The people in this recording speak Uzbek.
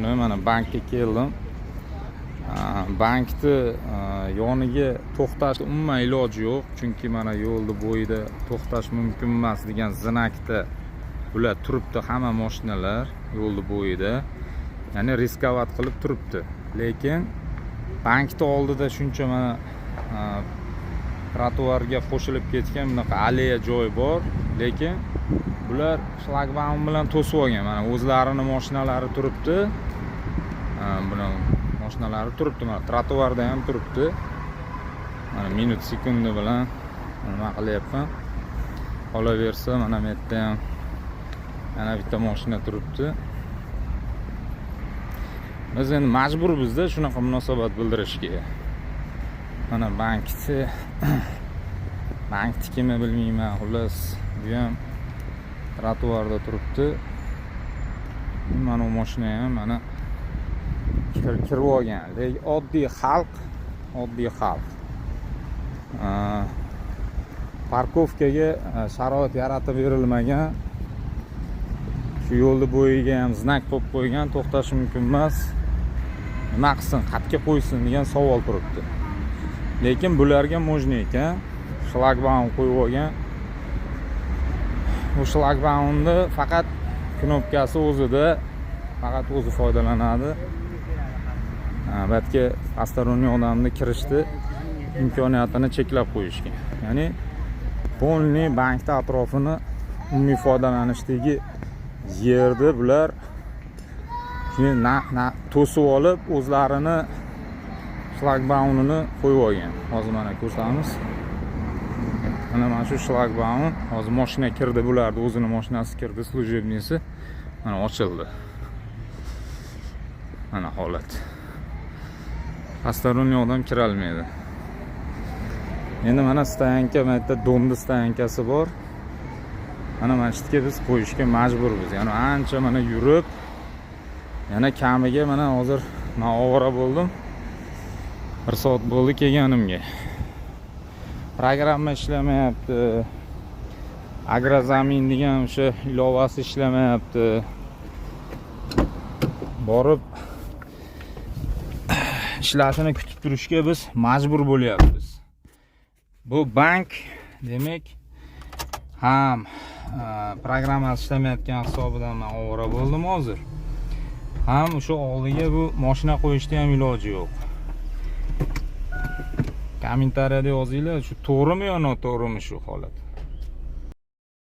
Mana bankka keldim. Bankni yoniga to'xtash umuman iloji yo'q, chunki mana yo'lni bo'yida to'xtash mumkin emas degan знак da bular turibdi, hamma mashinalar yo'lni bo'yida, ya'ni рисковать qilib turibdi. Lekin bankni oldida shuncha mana trotuarga qo'shilib ketgan bunaqa аллея joy bor, lekin bular shlagbaum bilan to'sib olgan. Mana o'zlarini mashinalari turibdi. Buni mashinalari turibdi, mana trotuarda ham turibdi. Mana minut sekundi bilan nima qilyapman. Qolaversa, mana bu yerda ham yana bitta mashina turibdi. Biz endi majburbizda shunaqa munosabat bildirishga. Mana banknikimi, bilmayman, xullas, bu ham trotuarda turibdi. Mana u mashina ham mana kirib olgan. Lekin oddiy xalq парковка ga sharoit yaratib berilmagan. Shu yo'lni bo'yiga ham знак qo'yib qo'ygan, to'xtash mumkin emas. Nima qilsin, qayerga qo'ysin degan savol turibdi. Lekin bularga можно ekan, shlagbaum qo'yib olgan. Bu shlagbaumni faqat knopkasi o'zida, faqat o'zi foydalanadi. Bu yerga посторонний odamni kirishni imkoniyatini cheklab qo'yishgan, ya'ni полный bankni atrofini, umumiy foydalanishdagi yerni bular shuni to'sib olib, o'zlarini shlagbaumini qo'yib olgan. Hozir mana ko'rsamiz. Mana shu shlagbaum. Hozir moshina kirdi, bularni o'zini mashinasi kirdi, служебный si. Mana ochildi. Mana holat, посторонний odam kirolmaydi endi. Mana стоянка, mana yerda дом ni стоянка si bor. Mana shu yerga biz qo'yishga majburmiz, ya'ni ancha mana yurib, yana kamiga mana hozir man ovora bo'ldim, bir soat bo'ldi kelganimga. Programma ishlamayapti, Agrozamin degan o'sha ilovasi ishlamayapti. Borib ishlashini kutib turishga biz majbur bo'lyapmiz. Bu bank, demak, ham programmasi ishlamayotgan hisobidan man ovora bo'ldim hozir, ham o'sha oldiga bu moshina qo'yishni ham iloji yo'q. Kommentariyada yozinglar, shu to'g'rimi yo noto'g'rimi shu holat.